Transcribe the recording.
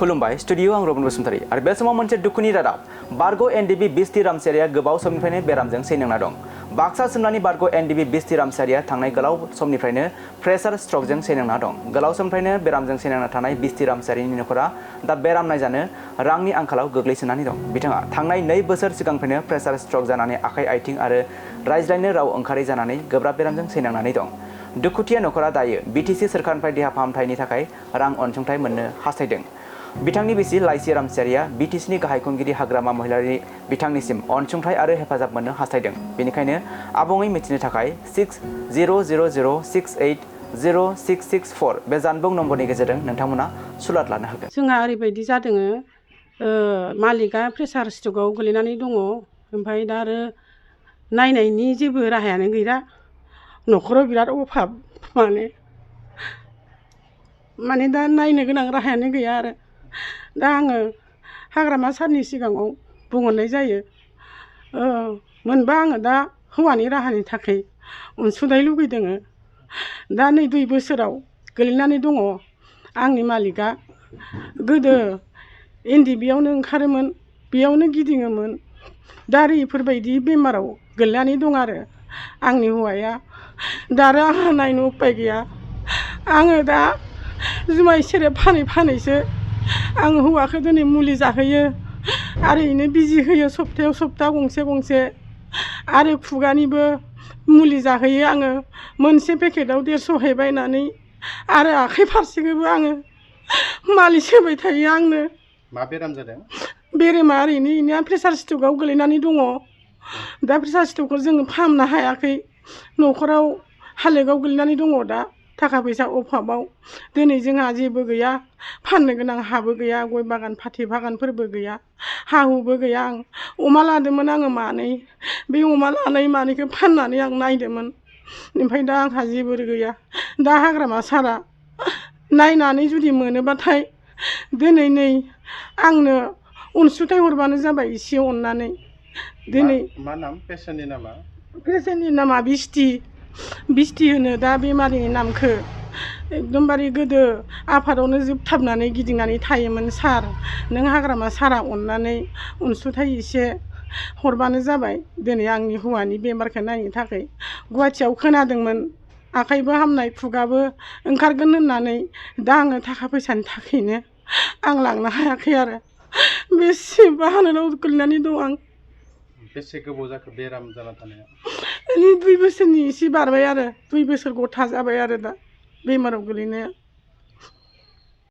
खुलुमबाय स्टुडियो आं रबन बसुमतारी आरो बे समाव मोनसे दुखुनि रादाब बारग' एनडिबि बिस्ति रामसियारिया गोबाव समनिफ्रायनो बेरामजों सैनांना दं। बाक्सा जिल्लानि बारग' एनडिबि बिस्ति रामसियारिया थांनाय गोलाव समनिफ्रायनो प्रेसार स्ट्रकजों सैनांना दं। गोलाव समनिफ्रायनो बेरामजों सैनांना थानाय बिस्ति रामसियारिनि नखरा दा बेराम नायजानो रांनि आंखालाव गोग्लैसोनानै दं। बिथाङा थांनाय 2 बोसोर सिगांनिफ्रायनो प्रेसार स्ट्रक जानानै आखाइ आथिं आरो रायज्लायनो राव ओंखारै जानानै गोब्राब बेरामजों सैनांनानै दं। दुखुथिया नखरा दायो बिटिसि सोरखारनिफ्राय देहा फाहामथायनि थाखाय रां अनसुंथाइ मोननो हास्थायदों। बिथांनि बिसि लाइसि रामसियारिया बिटिसिनि गाहाय खुंगिरि हाग्रामा महिलारि बिथांनिसिम अनसुंथाइ आरो हेफाजाब मोननो हास्थायदों। बेनिखायनो आबुङै मिथिनो थाखाय 6000680664 बे जानबुं नम्बरनि गेजेरजों नोंथांमोना सुलाद लानो हागोन। जोंहा ओरैबायदि जादों मालिकआ प्रेसार स्ट्रकआव गोलैनानै दङ। ओमफ्राय दा आरो नायनायनि जेबो राहायानो गैला। न'खराव बिराद अभाब माने दा नायनो गोनां राहायानो गैया आरो दा आङो हाग्रामा सारनि सिगाङाव बुंहरनाय जायो मोनबा आङो दा हौवानि राहानि थाखाय अनसुंथाइ लुगैदों। दा नै 2 बोसोराव गोलैनानै दङ। आंनि मालिकआ गोदो एनडिबियावनो ओंखारोमोन, बेयावनो गिदिङोमोन। दा आरो इफोरबायदि बेमाराव गोलैनानै दं आरो आंनि हौवाया। दा आरो आंहा नायनो उपाय गैया। आङो दा जुमाय सेरेब फानैसो आं हौवाखौ दिनै मुलि जाहोयो आरो इनो बिजि होयो सप्तायाव सप्ता गंसे आरो खुगानिबो मुलि जाहोयो आङो मोनसे पेकेटाव 150 बायनानै आरो आखाइ फारसेखौबो आङो मालिस होबाय थायो आंनो। मा बेराम जादों? बेरामा ओरैनो इनिया प्रेसार स्ट्रकआव गोलैनानै दङ। दा प्रेसार स्ट्रकखौ जोङो फाहामनो हायाखै। न'खराव हालोदाव गोलैनानै दङ दा थाखा फैसा अभाबाव। दिनै जोंहा जेबो गैया, फाननो गोनां हाबो गैया, गय बागान फाथै बागानफोरबो गैया, हा हुबो गैया। आं अमा लादोंमोन आङो 2। बे अमा लानाय 2खौ फाननानै आं नायदोंमोन। ओमफ्राय दा आंहा जेबो गैया। दा हाग्रामा सारा नायनानै जुदि मोनोबाथाय दिनै नै आंनो अनसुंथाइ हरबानो जाबाय एसे अननानै। दिनै मा नाम पेसेन्टनि नामा? पेसेन्टनि नामा बिस्ति होनो दा बेमारिनि नामखौ। एकदमबारे गोदो आफादावनो जोबथाबनानै गिदिंनानै थायोमोन। सार नों हाग्रामा सारा अननानै अनसुंथाइ एसे हरबानो जाबाय दिनै आंनि हौवानि बेमारखौ नायनो थाखाय। गुवाहाटियाव खोनादोंमोन आखाइबो हामनाय खुगाबो ओंखारगोन होननानै। दा आङो थाखा फैसानि थाखायनो आं लांनो हायाखै आरो बेसेबा हालोदाव गोलैनानै दं आं। बेसे गोबाव जाखो बेराम जाना थानाया? 2 बोसोरनि एसे बारबाय आरो 2 बोसोर गथा जाबाय आरो दा बेमाराव गोलैनाया।